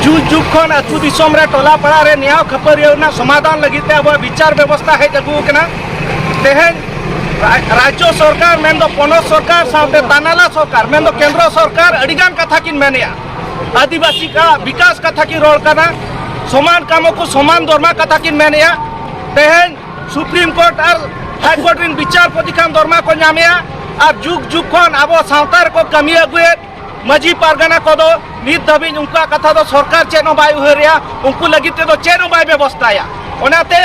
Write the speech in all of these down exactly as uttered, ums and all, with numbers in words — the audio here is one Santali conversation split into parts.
ᱡᱩᱜᱽ ᱡᱩᱜᱽ ᱠᱷᱚᱱ ᱟᱹᱛᱩ ᱫᱤᱥᱚᱢ ᱨᱮ, ᱴᱚᱞᱟ ᱯᱟᱲᱟ ᱨᱮ ᱱᱮᱭᱟᱣ ᱠᱷᱟᱹᱯᱟᱹᱨᱤᱭᱟᱹ ᱨᱮᱱᱟᱜ ᱥᱚᱢᱟᱫᱷᱟᱱ ᱞᱟᱹᱜᱤᱫ ᱛᱮ ᱟᱵᱚᱣᱟᱜ ᱵᱤᱪᱟᱨ ᱵᱮᱵᱚᱥᱛᱷᱟ ᱦᱮᱡ ᱟᱹᱜᱩ ᱟᱠᱟᱱᱟ᱾ ᱛᱮᱦᱮᱧ ᱨᱟ-, ᱨᱟᱡᱽᱡᱚ ᱥᱚᱨᱠᱟᱨ ᱢᱮᱱᱫᱚ ᱯᱚᱱᱚᱛ ᱥᱚᱨᱠᱟᱨ ᱥᱟᱶᱛᱮ ᱛᱟᱱᱟᱞᱟ ᱥᱚᱨᱠᱟᱨ ᱢᱮᱱᱫᱚ ᱠᱮᱱᱫᱨᱚ ᱥᱚᱨᱠᱟᱨ ᱟᱹᱰᱤᱜᱟᱱ ᱠᱟᱛᱷᱟ ᱠᱤᱱ ᱢᱮᱱᱮᱜᱼᱟ᱾ ᱟᱹᱫᱤᱵᱟᱹᱥᱤ ᱠᱚᱣᱟᱜ ᱵᱤᱠᱟᱥ ᱠᱟᱛᱷᱟ ᱠᱤᱱ ᱨᱚᱲ ᱠᱟᱱᱟ, ᱥᱚᱢᱟᱱ ᱠᱟᱢᱚ ᱠᱚ ᱥᱚᱢᱟᱱ ᱫᱚᱨᱢᱟ ᱠᱟᱛᱷᱟ ᱠᱤᱱ ᱢᱮᱱᱮᱜᱼᱟ᱾ ᱛᱮᱦᱮᱧ ᱥᱩᱯᱨᱤᱢ ᱠᱳᱨᱴ ᱟᱨ ᱦᱟᱭ ᱠᱳᱨᱴ ᱨᱮᱱ ᱵᱤᱪᱟᱨᱯᱚᱛᱤ ᱠᱷᱟᱱ ᱫᱚᱨᱢᱟ ᱠᱚ ᱧᱟᱢᱮᱜᱼᱟ᱾ ᱟᱨ ᱡᱩᱜᱽ ᱡᱩᱜᱽ ᱠᱷᱚᱱ ᱟᱵᱚ ᱥᱟᱶᱛᱟ ᱨᱮᱠᱚ ᱠᱟᱹᱢᱤ ᱟᱹᱜᱩᱭᱮᱫ ᱢᱟᱹᱡᱷᱤ ᱯᱟᱨᱜᱟᱱᱟ ᱠᱚᱫᱚ ᱱᱤᱛ ᱫᱷᱟᱹᱵᱤᱡ ᱩᱱᱠᱩᱣᱟᱜ ᱠᱟᱛᱷᱟ ᱫᱚ ᱥᱚᱨᱠᱟᱨ ᱪᱮᱫ ᱦᱚᱸ ᱵᱟᱭ ᱩᱭᱦᱟᱹᱨᱮᱜᱼᱟ, ᱩᱱᱠᱩ ᱞᱟᱹᱜᱤᱫ ᱛᱮᱫᱚ ᱪᱮᱫ ᱦᱚᱸ ᱵᱟᱭ ᱵᱮᱵᱚᱥᱛᱷᱟᱭᱟ᱾ ᱚᱱᱟᱛᱮ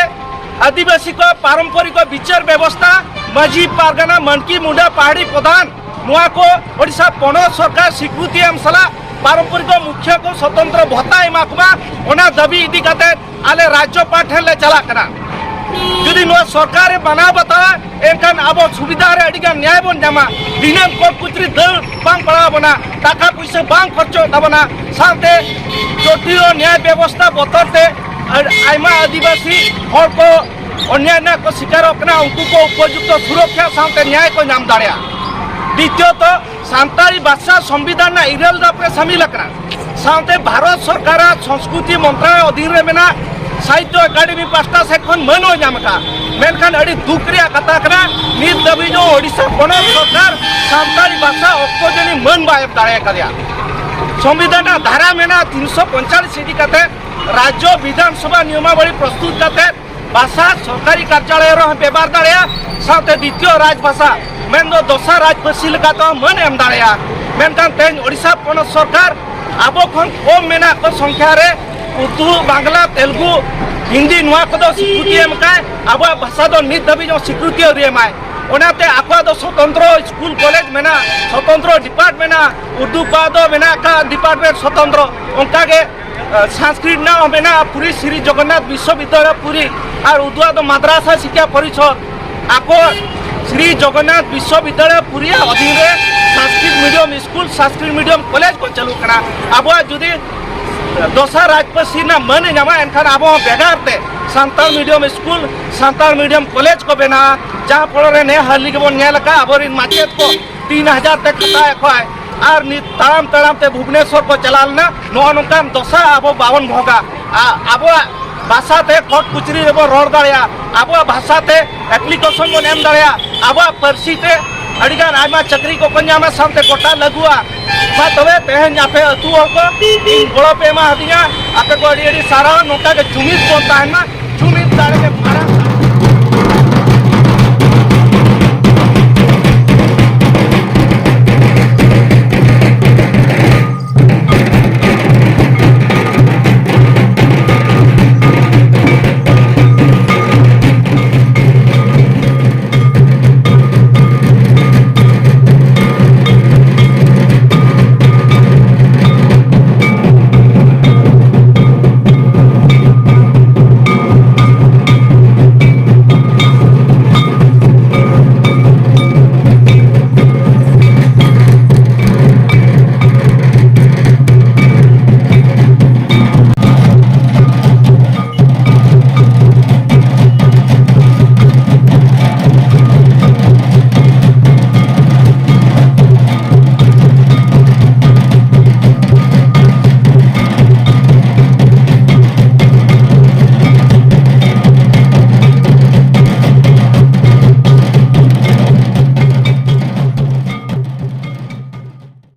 ᱟᱹᱫᱤᱵᱟᱹᱥᱤ ᱠᱚᱣᱟᱜ ᱯᱟᱨᱚᱢᱯᱚᱨᱤᱠ ᱵᱤᱪᱟᱹᱨ ᱵᱮᱵᱚᱥᱛᱷᱟ, ᱢᱟᱹᱡᱷᱤ ᱯᱟᱨᱜᱟᱱᱟ, ᱢᱟᱹᱱᱠᱤ, ᱢᱩᱰᱟ, ᱯᱟᱦᱟᱲᱤ ᱯᱨᱚᱫᱷᱟᱱ, ᱱᱚᱣᱟ ᱠᱚ ᱳᱰᱤᱥᱟ ᱯᱚᱱᱚᱛ ᱥᱚᱨᱠᱟᱨ ᱥᱤᱠᱨᱤᱛᱤ ᱮᱢ ᱥᱟᱞᱟᱜ ᱯᱟᱨᱚᱢᱯᱚᱨᱤᱠ ᱢᱩᱠᱷᱤᱭᱟᱹ ᱠᱚ ᱥᱚᱛᱚᱱᱛᱨᱚ ᱵᱷᱚᱛᱟ ᱮᱢᱟ ᱠᱚᱢᱟ, ᱚᱱᱟ ᱫᱟᱹᱵᱤ ᱤᱫᱤ ᱠᱟᱛᱮ ᱟᱞᱮ ᱨᱟᱡᱽᱡᱚᱯᱟᱲ ᱴᱷᱮᱱ ᱞᱮ ᱪᱟᱞᱟᱜ ᱠᱟᱱᱟ᱾ ᱡᱩᱫᱤ ᱱᱚᱣᱟ ᱥᱚᱨᱠᱟᱨ ᱮ ᱢᱟᱱᱟᱣ ᱵᱟᱛᱟᱣᱟ, ᱮᱱᱠᱷᱟᱱ ᱟᱵᱚ ᱥᱩᱵᱤᱫᱷᱟ ᱨᱮ ᱟᱹᱰᱤ ᱜᱟᱱ ᱧᱟᱭ ᱵᱚᱱ ᱧᱟᱢᱟ᱾ ᱫᱤᱱᱟᱹᱢ ᱠᱳᱨᱴ ᱠᱚᱪᱟᱹᱨᱤ ᱫᱟᱹᱲ ᱵᱟᱝ ᱯᱟᱲᱟᱣ ᱟᱵᱚᱱᱟ, ᱴᱟᱠᱟ ᱯᱩᱭᱥᱟᱹ ᱵᱟᱝ ᱠᱷᱚᱨᱪᱚᱜ ᱛᱟᱵᱚᱱᱟ, ᱥᱟᱶᱛᱮ ᱡᱚᱴᱤᱞ ᱱᱮᱭᱟᱭ ᱵᱮᱵᱚᱥᱛᱷᱟ ᱵᱚᱛᱚᱨ ᱛᱮ ᱟᱹᱰ-, ᱟᱭᱢᱟ ᱟᱹᱫᱤᱵᱟᱹᱥᱤ ᱦᱚᱲ ᱠᱚ ᱚᱱᱱᱭᱟᱭ ᱨᱮᱱᱟᱜ ᱠᱚ ᱥᱤᱠᱟᱨᱚᱜ ᱠᱟᱱᱟ, ᱩᱱᱠᱩ ᱠᱚ ᱩᱯᱚᱡᱩᱠᱛᱚ ᱥᱩᱨᱚᱠᱠᱷᱟ ᱥᱟᱶᱛᱮ ᱧᱟᱭ ᱠᱚ ᱧᱟᱢ ᱫᱟᱲᱮᱭᱟᱜᱼᱟ᱾ ᱫᱤᱛᱤᱭᱚᱛᱚ, ᱥᱟᱱᱛᱟᱲᱤ ᱵᱷᱟᱥᱟ ᱥᱚᱝᱵᱤᱫᱷᱟᱱ ᱨᱮᱱᱟᱜ ᱤᱨᱟᱹᱞ ᱫᱷᱟᱯ ᱨᱮ ᱥᱟᱹᱢᱤᱞ ᱟᱠᱟᱱᱟ᱾ ᱥᱟᱶᱛᱮ ᱵᱷᱟᱨᱚᱛ ᱥᱚᱨᱠᱟᱨᱟᱜ ᱥᱚᱝᱥᱠᱨᱤᱛᱤ ᱢᱚᱱᱛᱨᱟᱞᱚᱭ ᱚᱫᱷᱤᱱ ᱨᱮ ᱢᱮᱱᱟᱜ ᱥᱟᱦᱤᱛᱛᱚ ᱮᱠᱟᱰᱮᱢᱤ ᱯᱟᱦᱴᱟ ᱥᱮᱫ ᱠᱷᱚᱱ ᱢᱟᱹᱱ ᱦᱚᱸ ᱧᱟᱢ ᱟᱠᱟᱫᱼᱟ᱾ ᱢᱮᱱᱠᱷᱟᱱ ᱟᱹᱰᱤ ᱫᱩᱠ ᱨᱮᱭᱟᱜ ᱠᱟᱛᱷᱟ ᱠᱟᱱᱟ, ᱱᱤᱛ ᱫᱷᱟᱹᱵᱤᱡ ᱦᱚᱸ ᱳᱰᱤᱥᱟ ᱯᱚᱱᱚᱛ ᱥᱚᱨᱠᱟᱨ ᱥᱟᱱᱛᱟᱲᱤ ᱵᱷᱟᱥᱟ ᱚᱠᱛᱚ ᱡᱟᱹᱱᱤᱡ ᱢᱟᱹᱱ ᱵᱟᱭ ᱮᱢ ᱫᱟᱲᱮ ᱟᱠᱟᱫᱮᱭᱟ᱾ ᱥᱚᱝᱵᱤᱫᱷᱟᱱ ᱨᱮᱱᱟᱜ ᱫᱷᱟᱨᱟ ᱢᱮᱱᱟᱜᱼᱟ ᱛᱤᱱᱥᱚ ᱯᱚᱧᱪᱟᱞᱤᱥ ᱤᱫᱤ ᱠᱟᱛᱮ, ᱨᱟᱡᱽᱡᱚ ᱵᱤᱫᱷᱟᱱ ᱥᱚᱵᱷᱟ ᱱᱤᱭᱚᱢᱟᱵᱚᱞᱤ ᱯᱨᱚᱥᱛᱩᱛ ᱠᱟᱛᱮ ᱵᱷᱟᱥᱟ ᱥᱚᱨᱠᱟᱨᱤ ᱠᱟᱨᱡᱟᱞᱚᱭ ᱨᱮᱦᱚᱸ ᱵᱮᱵᱷᱟᱨ ᱫᱟᱲᱮᱭᱟᱜᱼᱟ, ᱥᱟᱶᱛᱮ ᱫᱤᱛᱤᱭᱚ ᱨᱟᱡᱽ ᱵᱷᱟᱥᱟ ᱢᱮᱱᱫᱚ ᱫᱚᱥᱟᱨ ᱨᱟᱡᱽ ᱯᱟᱹᱨᱥᱤ ᱞᱮᱠᱟᱛᱮᱦᱚᱸ ᱢᱟᱹᱱ ᱮᱢ ᱫᱟᱲᱮᱭᱟᱜᱼᱟ᱾ ᱢᱮᱱᱠᱷᱟᱱ ᱛᱮᱦᱮᱧ ᱳᱰᱤᱥᱟ ᱯᱚᱱᱚᱛ ᱥᱚᱨᱠᱟᱨ ᱟᱵᱚ ᱠᱷᱚᱱ ᱠᱚᱢ ᱢᱮᱱᱟᱜ ᱠᱚ ᱥᱚᱝᱠᱷᱭᱟ ᱨᱮ ᱩᱨᱫᱩ, ᱵᱟᱝᱞᱟ, ᱛᱮᱞᱜᱩ, ᱦᱤᱱᱫᱤ ᱱᱚᱣᱟ ᱠᱚᱫᱚ ᱥᱤᱠᱨᱤᱛᱤ ᱮᱢ ᱠᱟᱭ, ᱟᱵᱚᱣᱟᱜ ᱵᱷᱟᱥᱟ ᱫᱚ ᱱᱤᱛ ᱫᱷᱟᱹᱵᱤᱡ ᱦᱚᱸ ᱥᱤᱠᱨᱤᱛᱤ ᱟᱹᱣᱨᱤ ᱮᱢᱟᱭ᱾ ᱚᱱᱟᱛᱮ ᱟᱠᱚᱣᱟᱜ ᱫᱚ ᱥᱚᱛᱚᱱᱛᱨᱚ ᱥᱠᱩᱞ ᱠᱚᱞᱮᱡᱽ ᱢᱮᱱᱟᱜᱼᱟ, ᱥᱚᱛᱚᱱᱛᱨᱚ ᱰᱤᱯᱟᱨᱴᱢᱮᱱᱴ ᱢᱮᱱᱟᱜᱼᱟ, ᱩᱨᱫᱩ ᱠᱚᱣᱟᱜ ᱫᱚ ᱢᱮᱱᱟᱜ ᱟᱠᱟᱫ ᱰᱤᱯᱟᱨᱴᱢᱮᱱᱴ ᱥᱚᱛᱚᱱᱛᱨᱚ, ᱚᱱᱠᱟᱜᱮ ᱥᱚᱝᱥᱠᱨᱤᱛ ᱨᱮᱱᱟᱜ ᱦᱚᱸ ᱢᱮᱱᱟᱜᱼᱟ ᱯᱩᱨᱤ, ᱥᱨᱤ ᱡᱚᱜᱚᱱᱱᱟᱛᱷ ᱵᱤᱥᱥᱚᱵᱤᱫᱽᱫᱟᱞᱚᱭ ᱯᱩᱨᱤ, ᱟᱨ ᱩᱨᱫᱩᱣᱟᱜ ᱫᱚ ᱢᱟᱫᱽᱨᱟᱥᱟ ᱥᱤᱠᱠᱷᱟ ᱯᱚᱨᱤᱥᱚᱫᱽ᱾ ᱟᱠᱚ ᱥᱨᱤ ᱡᱚᱜᱚᱱᱱᱟᱛᱷ ᱵᱤᱥᱥᱚᱵᱤᱫᱽᱫᱟᱞᱚᱭ ᱯᱩᱨᱤᱭᱟᱜ ᱚᱫᱷᱤᱱ ᱨᱮ Sanskrit medium school, Sanskrit medium college ᱠᱚ ᱪᱟᱹᱞᱩ ᱠᱟᱱᱟ᱾ ᱟᱵᱚᱣᱟᱜ ᱡᱩᱫᱤ ᱫᱚᱥᱟᱨ ᱨᱟᱡᱽ ᱯᱟᱹᱨᱥᱤ ᱨᱮᱱᱟᱜ ᱢᱟᱹᱱ ᱮ ᱧᱟᱢᱟ, ᱮᱱᱠᱷᱟᱱ ᱟᱵᱚ ᱦᱚᱸ ᱵᱷᱮᱜᱟᱨ ᱛᱮ Santal medium school, Santal medium college ᱠᱚ ᱵᱮᱱᱟᱣᱟ, ᱡᱟᱦᱟᱸ ᱯᱚᱨᱮ ᱨᱮ ᱱᱮ ᱦᱟᱹᱞᱤ ᱜᱮᱵᱚᱱ ᱧᱮᱞ ᱟᱠᱟᱫ ᱟᱵᱚᱨᱮᱱ ᱢᱟᱪᱮᱫ ᱠᱚ ᱛᱤᱱ ᱦᱟᱡᱟᱨ ᱛᱮ ᱠᱷᱟᱴᱟᱣᱮᱫ ᱠᱚᱣᱟᱭ᱾ ᱟᱨ ᱱᱤᱛ ᱛᱟᱲᱟᱢ ᱛᱟᱲᱟᱢ ᱛᱮ ᱵᱷᱩᱵᱽᱱᱮᱥᱚᱨ ᱠᱚ ᱪᱟᱞᱟᱣ ᱞᱮᱱᱟ᱾ ᱱᱚᱜᱼᱚ ᱱᱚᱝᱠᱟᱱ ᱫᱚᱥᱟ ᱟᱵᱚ ᱵᱟᱵᱚᱱ ᱵᱷᱳᱜᱟ᱾ ᱟ-, ᱟᱵᱚᱣᱟᱜ ᱵᱷᱟᱥᱟ ᱛᱮ ᱠᱳᱨᱴ ᱠᱩᱪᱨᱤ ᱨᱮᱵᱚᱱ ᱨᱚᱲ ᱫᱟᱲᱮᱭᱟᱜᱼᱟ, ᱟᱵᱚᱣᱟᱜ ᱵᱷᱟᱥᱟ ᱛᱮ ᱮᱯᱞᱤᱠᱮᱥᱚᱱ ᱵᱚᱱ ᱮᱢ ᱫᱟᱲᱮᱭᱟᱜᱼᱟ, ᱟᱵᱚᱣᱟᱜ ᱯᱟᱹᱨᱥᱤ ᱛᱮ ᱟᱹᱰᱤᱜᱟᱱ ᱟᱭᱢᱟ ᱪᱟᱹᱠᱨᱤ ᱠᱚᱠᱚ ᱧᱟᱢᱟ, ᱥᱟᱶᱛᱮ ᱜᱚᱴᱟ ᱞᱟᱹᱜᱩᱜᱼᱟ᱾ ᱢᱟ ᱛᱚᱵᱮ ᱛᱮᱦᱮᱧ ᱟᱯᱮ ᱟᱹᱛᱩ ᱦᱚᱲ ᱠᱚ ᱤᱧ ᱜᱚᱲᱚ ᱯᱮ ᱮᱢᱟ ᱦᱟᱹᱫᱤᱧᱟ, ᱟᱯᱮ ᱠᱚ ᱟᱹᱰᱤ ᱟᱹᱰᱤ ᱥᱟᱨᱦᱟᱣ᱾ ᱱᱚᱝᱠᱟ ᱜᱮ ᱡᱩᱢᱤᱫ ᱵᱚᱱ ᱛᱟᱦᱮᱱ ᱢᱟ᱾